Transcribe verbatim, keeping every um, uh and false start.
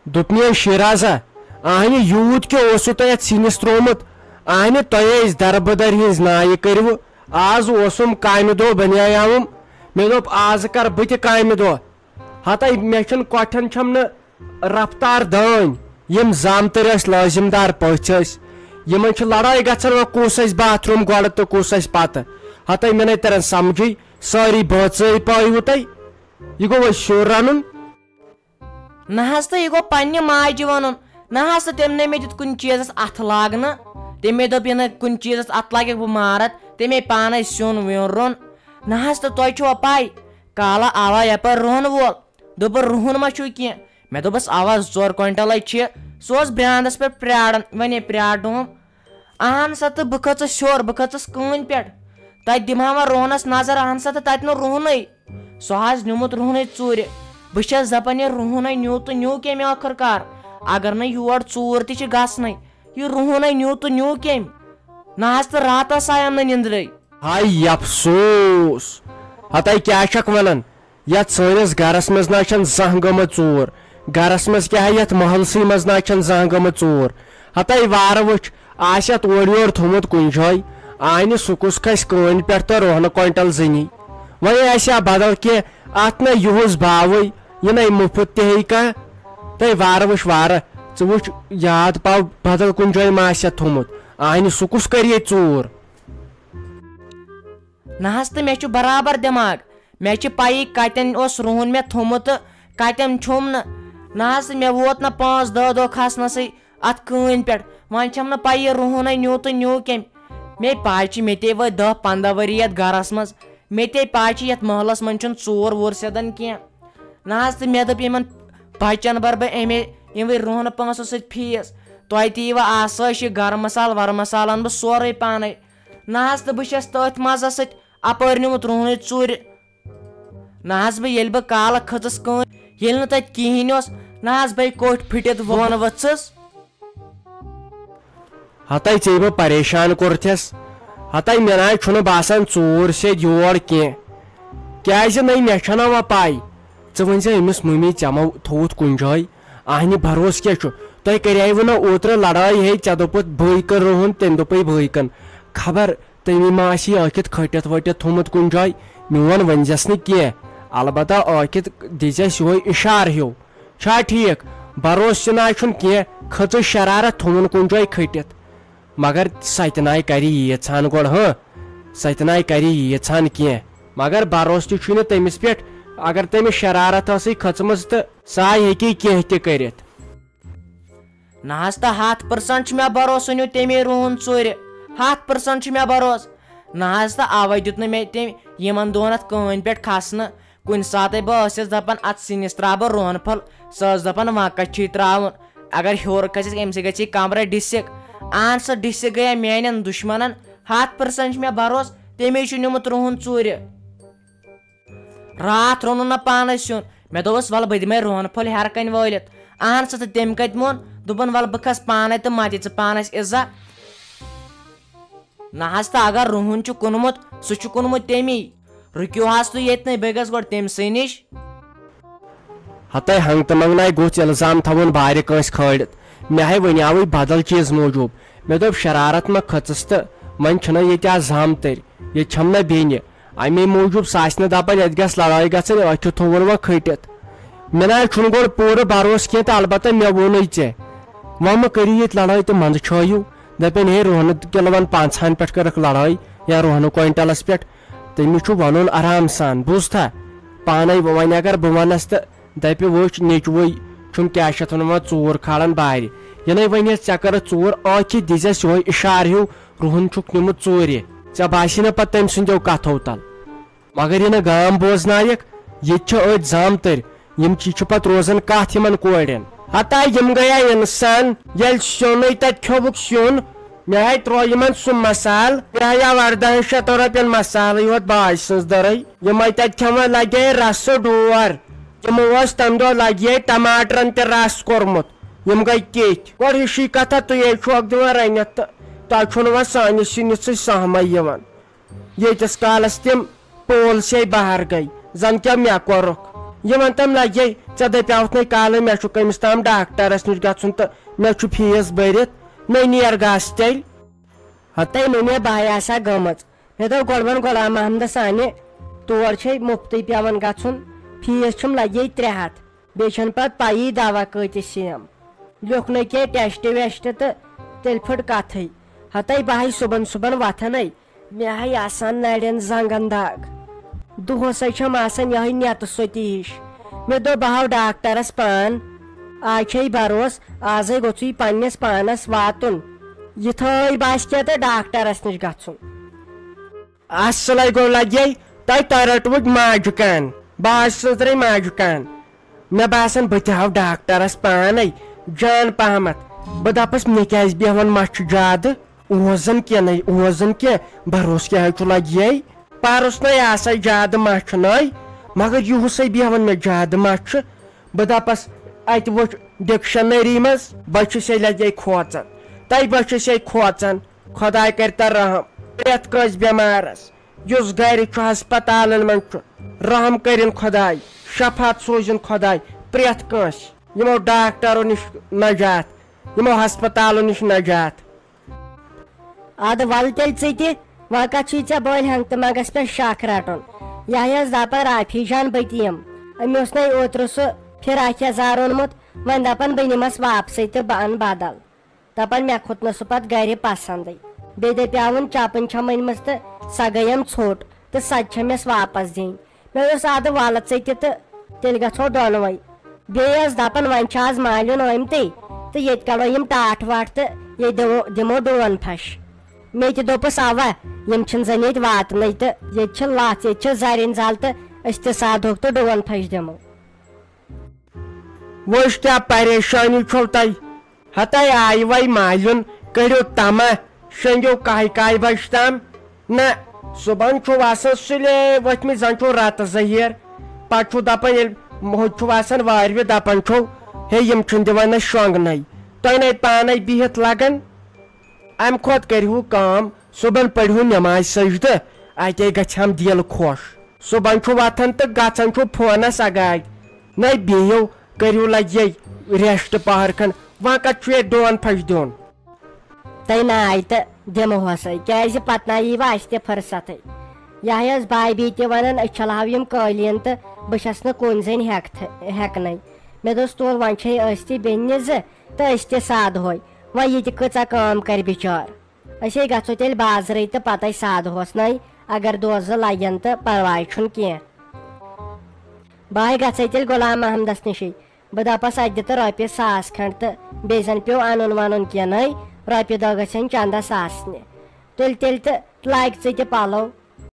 دوٚپمے شیرازا، اہنہِ یوٗت کیٛاہ اوسوٕ تۄہہِ اتھ سِنِس ترٛوومُت؟ اہنہِ تۄہہِ ٲسۍ دربٕدر ہٕنٛز نایہِ کٔرِوٕ۔ از اوسُم کامہِ دۄہ بنیاوُم۔ مےٚ دوٚپ از کرٕ بہٕ تہِ کامہِ دۄہ۔ ہتے مےٚ چھُنہٕ کۄٹھٮ۪ن چھَم نہٕ رفتار دٲنۍ۔ یِم زامتٕرۍ ٲسۍ لٲزِم دار پٔژھۍ ٲسۍ، یِمن چھِ لڑٲے گژھان وۄنۍ کُس آسہِ باتھ روٗم گۄڈٕ تہٕ کُس آسہِ پتہٕ۔ ہتے مےٚ نَے تران سمجھٕے، سٲری بٲژٲے پٲیوٕ تۄہہِ۔ یہِ گوٚو وۄنۍ سیُن رنُن۔ نہ حظ تہٕ یہِ گوٚو پننہِ ماجہِ ونُن۔ نہ حظ تہٕ تٔمۍ نے مےٚ دیُت کُنہِ چیٖزس اتھٕ لاگنہٕ۔ تٔمۍ مےٚ دوٚپ یہِ نہٕ کُنہِ چیٖزس اتھٕ لاگکھ بہٕ مارتھ، تٔمۍ پانے سیُن ویُن روٚن۔ نہ حظ تہٕ تۄہہِ چھُوا پاے، کالہ آوا یپٲرۍ رُہن وول، دوٚپُن رُہن ما چھُو کینٛہہ؟ مےٚ دوٚپُس اوا زٕ ژور کوینٹلے چھِ۔ سُہ اوس برانٛدس پٮ۪ٹھ پراران، ونے پرارنوم۔ اہن سا تہٕ بہٕ کھٔژٕس ہیوٚر، بہٕ کھٔژٕس کٲنۍ پٮ۪ٹھ۔ تتہِ دِمہٕ ہا وۄنۍ رُہنس نظر، اہن سا تہٕ تتہِ نہٕ رُہنٕے۔ سُہ حظ نیوٗمُت رُہنٕے ژوٗرِ۔ بہٕ چھس دپان یہِ رُہنٕے نیوٗ تہٕ نیوٗ کٔمۍ ٲخٕر کار؟ اگر نہٕ یور ژوٗر تہِ چھِ گژھنٕے، یہِ رُہنٕے نیوٗ تہٕ نیوٗ کٔمۍ؟ نہ حظ تہٕ راتس آیم نہٕ نِندرٕے۔ ہاے افسوس! ہتے کیٛاہ چھکھ ونان؟ یتھ سٲنِس گرس منٛز نہ چھنہٕ زانٛہہ گٔمٕژ ژوٗر۔ گرس منٛز کیٛاہ، یتھ محلسٕے منٛز نہ چھنہٕ زانٛہہ گٔمٕژ ژوٗر۔ ہتے وارٕ وٕچھ، آسہِ اتھ اورٕ یورٕ تھوٚمُت کُنہِ جایہِ۔ آنہِ سُہ کُس کھسہِ کٲنۍ پٮ۪ٹھ تہٕ رۄہنہٕ کوینٹل زٔنی۔ وۄنۍ آسہِ ہا بدل کینٛہہ، اتھ نہ یُہُس باوٕے، یہِ نَے مُفت تہِ ہیٚیہِ کانٛہہ۔ تہٕ وارٕ وٕچھ وارٕ، ژٕ وٕچھ یاد پاو بدل کُنہِ جایہِ ما آسہِ اتھ تھوٚمُت۔ آنہِ سُہ کُس کرِ ییٚتہِ ژوٗر؟ نہ حظ تہٕ مےٚ چھُ برابر دٮ۪ماغ۔ مےٚ چھِ پَیی کَتٮ۪ن اوس رُہُن مےٚ تھوٚمُت تہٕ کَتٮ۪ن چھوٚم نہٕ۔ نہ حظ تہٕ مےٚ ووت نہٕ پانٛژھ دَہ دۄہ کھسنَسٕے اَتھ کٲنۍ پٮ۪ٹھ۔ وۄنۍ چھَم نہٕ پَیی رُہُنَے نیوٗ تہٕ نیوٗ کٔمۍ۔ مے پَے چھِ، مےٚ تے وٲتۍ دَہ پنٛداہ ؤری یَتھ گَرَس منٛز۔ مےٚ تے پَے چھِ، یَتھ محلَس منٛز چھُنہٕ ژوٗر ووٗر سیٚدان کینٛہہ۔ نہ حظ تہٕ مےٚ دوٚپ یِمَن بَچَن بَرٕ بہٕ اَمے یِموٕے رُہُنہٕ پونٛسو سۭتۍ فیٖس۔ تۄہہِ تہِ یی وۄنۍ آسٲیِش، یہِ گَرٕ مصالہٕ وَرٕ مصالہٕ اَنہٕ بہٕ سورُے پانَے۔ نہ حظ تہٕ بہٕ چھَس تٔتھۍ مَزَس سۭتۍ اَپٲرۍ نیوٗمُت رُہنٕے ژوٗرِ۔ نہ حظ بہٕ ییٚلہِ بہٕ کالہٕ کھٔژٕس کٲنۍ، ییٚلہِ نہٕ تَتہِ کِہیٖنۍ اوس، نہ حظ بہٕ کوٚٹھۍ پھٕٹِتھ وۄن ؤژھٕس۔ ہتے ژےٚ بہٕ پریشان کوٚرتھس۔ ہتے مےٚ نہ چھُنہٕ باسان ژوٗر سیٚدِ یور کینٛہہ۔ کیٛازِ نَے مےٚ چھَنہ وۄنۍ پَے۔ ژٕ ؤنۍ زِ أمِس مٔمی ژےٚ ما تھوٚوُتھ کُنہِ جایہِ؟ اہنہِ بھروسہٕ کیٛاہ چھُ؟ تۄہہِ کریاوٕ نہ اوترٕ لڑٲے ہے، ژےٚ دوٚپُتھ بٲے کٔر رُہُن، تٔمۍ دوٚپُے بٲے کٔن۔ خبر تٔمی ما آسی ٲکھِتھ کھٔٹِتھ ؤٹِتھ تھوٚمُت کُنہِ جایہِ۔ میون ؤنۍزٮ۪س نہٕ کینٛہہ۔ البتہ ٲکھِتھ دِژٮ۪س یِہوٚے اِشارٕ ہیوٗ۔ چھا ٹھیٖک؟ بھروسہٕ تہِ نہ چھُنہٕ کینٛہہ، کھٔژٕس شرارت تھوٚوُن کُنہِ جایہِ کھٔٹِتھ۔ مگر سۄ تہِ نَے کرِ ییٖژ ہن گۄڈٕ، ہاں، سۄ تہِ نَے کرِ ییٖژ ہن کینٛہہ۔ مگر بھروسہٕ تہِ چھُے نہٕ تٔمِس پٮ۪ٹھ۔ اگر تٔمِس شرارت ٲسٕے کھٔژمٕژ تہٕ سۄ ہیٚکہِ کینٛہہ تہِ کٔرِتھ۔ نہ حظ تہٕ ہَتھ پٔرسنٹ چھُ مےٚ بھروسہٕ، نیوٗ تٔمۍ رُہُن ژوٗرِ۔ ہَتھ پٔرسنٹ چھُ مےٚ بھروسہٕ۔ نہ حظ تہٕ اَوَے دیُت نہٕ مےٚ تٔمۍ یِمَن دۄہَن اَتھ کٲنۍ پٮ۪ٹھ کھَسنہٕ۔ کُنہِ ساتَے بہٕ ٲسٕس دَپان، اَتھ سِنِس ترٛاو بہٕ رُہَن پھوٚل۔ سۄ ٲس دَپان، وۄنۍ کَتہِ چھُے ترٛاوُن؟ اگر ہیوٚر کھٔسِکھ، أمۍ سۭتۍ گژھِ یہِ کَمرَے ڈِسِک۔ اَہَن سا، ڈِسِک گٔیے میٛانٮ۪ن دُشمَنَن۔ ہَتھ پٔرسنٹ چھُ مےٚ بھروسہٕ، تٔمۍ چھُ نیوٗمُت رُہُن ژوٗرِ۔ راتھ روٚنُن نہ پانے سیُن۔ مےٚ دوٚپُس، "وَلہٕ، بہٕ دِمے رُہن پھوٚلۍ ہیرٕ کنہِ وٲلِتھ۔ اہن سا، تہٕ تٔمۍ کتہِ مون؟" دوٚپُن، "وَلہٕ، بہٕ کھس پانے تہٕ ما دِ ژٕ پانس اِزا۔" نہ حظ، تہٕ اگر رُہُن چھُ کُنمُت، سُہ چھُ کُنمُت تٔمی۔ رُکِو حظ تُہۍ ییٚتنٕے، بہٕ گژھٕ گۄڈٕ تٔمۍ سٕے نِش۔ ہتے ہنگ تہٕ منگناے گوٚژھ الزام تھاوُن بارِ کٲنٛسہِ کھٲلِتھ۔ مےٚ ہے ونیاوٕے بدل چیٖز موٗجوٗب۔ مےٚ دوٚپ، شرارت ما کھٔژٕس تہٕ وۄنۍ چھِنہ ییٚتہِ آز زامتٕرۍ۔ ییٚتہِ چھَم نہ بیٚنہِ۔ اَمے موٗجوٗب سۄ آسہِ نہٕ دَپان ییٚتہِ گژھِ لڑٲے گژھٕنۍ، أتھۍ چھُ تھوٚوُن وۄنۍ کھٔٹِتھ۔ مےٚ نہ حظ چھُنہٕ گۄڈٕ پوٗرٕ بھروسہٕ کینٛہہ تہٕ البتہ مےٚ ووٚنُے ژےٚ۔ وۄنۍ مہ کٔرِو ییٚتہِ لڑٲے تہٕ منٛدٕ چھٲیِو۔ دَپن، "ہے، روہنہٕ کِلوَن پانٛژہَن پٮ۪ٹھ کٔرٕکھ لڑٲے یا روہنہٕ کوینٹلَس پٮ۪ٹھ۔" تٔمِس چھُ وَنُن آرام سان، بوٗزتھا؟ پانے وۄنۍ اگر بہٕ وَنَس تہٕ دَپہِ، "وٕچھ نیٚچوٕے چھُم کیٛاہ چھِ اَتھ وَنان ژوٗر کھالان بارِ۔ یہِ نَے وَنہِ ژےٚ کٔرٕتھ ژوٗر، ٲکھِتھ دِژٮ۪س یِہوٚے اِشارٕ ہیوٗ، رُہُن چھُکھ نیوٗمُت ژوٗرِ۔ ژےٚ باسی نہ پَتہٕ تٔمۍ سٕنٛدیو کَتھو تَل؟" مگر یہِ نہٕ گام بوزنایَکھ، ییٚتہِ چھِ أتھۍ زامتٕرۍ، یِم چی چھِ پَتہٕ روزان کَتھ یِمَن کورٮ۪ن۔ ہتا یِم گٔیا اِنسان، ییٚلہِ سیُنٕے تَتہِ کھیوٚوُکھ سیُن، مےٚ ہے ترٛوو یِمَن سُہ مسالہٕ، مےٚ ہے آو اَردَہَن شَتَن رۄپیَن مسالٕے یوت باجہِ سٕنٛز دٔرٕے۔ یِمَے تَتہِ کھٮ۪وان لَگے رَسہٕ ڈور۔ تِمو اوس تَمہِ دۄہ لَگہِ ہے ٹماٹرَن تہِ رَس کوٚرمُت۔ یِم گٔے کِتھۍ؟ گۄڈٕ ہِشی کَتھا، تُہۍ ہے چھُکھ دِوان رٔنِتھ تہٕ تۄہہِ چھُنہٕ وۄنۍ سانہِ سِنِس سۭتۍ سَہمَے یِوان۔ ییٖتِس کالَس تِم پول سے بہر گٔے، زَن کیٛاہ مےٚ کوٚرُکھ۔ یہِ وَن تَم لَگے، ژےٚ دَپیٛاوُتھ نَے کالے مےٚ چھُ کٔمِس تام ڈاکٹرَس نِش گژھُن تہٕ مےٚ چھُ فیٖس بٔرِتھ، نَے نیر گژھ تیٚلہِ۔ ہَتَے مٔمی بہٕ ہَے آسہٕ ہا گٔمٕژ۔ مےٚ دوٚپ گۄڈٕ وَن غلام محمدَس اَنہِ، تور چھے مُفتٕے پٮ۪وان گژھُن، فیٖس چھُم لَگے ترٛےٚ ہَتھ، بیٚیہِ چھَنہٕ پَتہٕ پَیی دَوا کۭتِس یِم۔ لیوٚکھ نہٕ کینٛہہ ٹیسٹ ویسٹ تہٕ تیٚلہِ پھٕٹ کَتھٕے۔ ہَتَے بہٕ ہَے صُبحن صُبحن وۄتھَنَے، مےٚ ہَے آسان نَرٮ۪ن زنٛگَن دَگ۔ دۄہَس ہَے چھَم آسان یِہوٚے نٮ۪تہٕ سوٚتی ہِش۔ مےٚ دوٚپ بہٕ ہاوٕ ڈاکٹرَس پان، آز چھے بروس، آزَے گوٚژھُے پنٛنِس پانَس واتُن۔ یِتھٲے باسہِ کینٛہہ تہٕ ڈاکٹرَس نِش گژھُن۔ اَصلَے گوٚو لَگے، تۄہہِ تۄہہِ رٔٹوٕ ماجہِ کان، بہٕ آسہٕ سٕنٛز ترٛے ماجہِ کان۔ مےٚ باسان بہٕ تہِ ہاوٕ ڈاکٹرَس پانَے جان پہمَتھ۔ بہٕ دَپَس مےٚ کیٛازِ بیٚہوان مَچھِ زیادٕ؟ اوس زَن کینٛہہ نَے، اوس زَن کینٛہہ، بروس کیٛاہ حظ چھُ لَگہِ یے؟ پَرُس نَے آسَے زیادٕ مَچھِ نَے، مگر یِہُسَے بیٚہوان مےٚ زیادٕ مَچھِ۔ بہٕ دَپَس اَتہِ وٕچھ ڈِکشنٔری منٛز، بہٕ چھُس یے لَگہِ یے کھوژان، تَے بہٕ چھُس یے کھوژان۔ خۄداے کَرِ تَر رحم پرٛٮ۪تھ کٲنٛسہِ بٮ۪مارَس، یُس گَرِ چھُ ہسپتالَن منٛز چھُ۔ رحم کٔرِن خۄداے، شفاعت سوٗزِن خۄداے پرٛٮ۪تھ کٲنٛسہِ۔ یِمو ڈاکٹرو نِش نجات، یِمو ہسپتالو نِش نجات۔ اَدٕ وَلہٕ تیٚلہِ ژٕ تہِ، وۄنۍ کَتھ چھُے ژےٚ بٔلۍ ہنٛگتہٕ منٛگَس پٮ۪ٹھ شَکھ رَٹُن؟ یہِ ہا ٲس دَپان رافی جان بہٕ تہِ یِمہٕ۔ أمۍ اوس نَے اوترٕ سُہ فِراک یَزار اوٚنمُت، وۄنۍ دَپان بہٕ نِمَس واپسٕے تہٕ بہٕ اَنہٕ بدل۔ دَپان مےٚ کھوٚت نہٕ سُہ پَتہٕ گَرِ پَسنٛدٕے۔ بیٚیہِ دَپیٛاوُن چَپٕنۍ چھَم أنۍمٕژ تہٕ سۄ گٔیَم ژھوٚٹ تہٕ سۄ تہِ چھَم مےٚ واپَس دِنۍ۔ مےٚ اوس اَدٕ وَلہٕ ژٕ تہِ تہٕ تیٚلہِ گژھو دۄنوَے۔ بیٚیہِ ٲس دَپان وۄنۍ چھِ آز مالیُن آمتُے تہٕ ییٚتہِ کَڑو یِم ٹاٹھ واٹھ تہٕ ییٚتہِ دِمو دِمو ڈون پھَش۔ مےٚ تہِ دوٚپُس اَوا، یِم چھِنہٕ زَن ییٚتہِ واتنَے تہٕ ییٚتہِ چھِ لَژھ، ییٚتہِ چھِ زَرٮ۪ن زَل تہٕ أسۍ تہِ سادہوکھ تہٕ ڈون پھَش دِمو۔ وۄنۍ کیٛاہ پریشٲنی چھو تۄہہِ؟ ہتاے آیہِ وۄنۍ مالیُن، کٔڑِو تمہ، شۄنٛگِو کاہہِ کاہہِ بجہِ تام۔ نہ، صُبحن چھِو آسان سُلے ؤتھمٕتۍ، زن چھِو رتہٕ زہیر۔ پتہٕ چھِو دپان، ییٚلہِ ہوٚتہِ چھِو آسان وارِ وِ، دپان چھِو، ہے، یِم چھِنہٕ دِوان اَسہِ شۄنٛگنَے۔ تۄہہِ نے پانے بِہِتھ لگان۔ امہِ کھۄتہٕ کٔرِہُو کٲم، صُبحن پٔرِہُو نٮ۪مازِ سجدٕ، اتے گژھِ ہم دِل خۄش۔ صُبحن چھُ وۄتھان تہٕ گژھان چھُ فونس اگادِ۔ نَے بِہِو، کٔرِو لگہِ ریسٹ پہر کھنڈ، وۄنۍ کتہِ چھُ ییٚتہِ ڈون پھش دیُن؟ تۄہہِ ناے تہٕ دِمہوسے، کیازِ پتہٕ نا یی وۄنۍ اسہِ تہِ فرصتھے۔ یہِ ہا ٲس بھابھی تہِ ونان، أسۍ چھلہو یِم قٲلیٖن تہٕ بہٕ چھس نہٕ کُنۍ زٔنۍ ہٮ۪کتھ-، ہٮ۪کنَے۔ مےٚ دوٚپُس، تُل وۄنۍ چھے أسۍ تہِ بیٚنہِ زٕ تہٕ أسۍ تہِ سادہوے۔ وۄنۍ یہِ تہِ کۭژاہ کٲم کرِ بِچٲر۔ أسے گژھو تیٚلہِ بازرٕے تہٕ پتے سادہوس نَے، اگر دۄہ زٕ لگن تہٕ پرواے چھُنہٕ کینٛہہ۔ بہٕ ہاے گژھے تیٚلہِ غلام محمدس نِشٕے۔ بہٕ دپس، اتہِ دِ تہٕ رۄپیہِ ساس کھنڈ تہٕ بیٚیہِ زن پیوٚو انُن ونُن کینٛہہ نَے، رۄپیہِ دہ گژھن چندس آسنہِ۔ تُلۍ تیٚلہِ تہٕ لاگہِ ژٕ تہِ پلو۔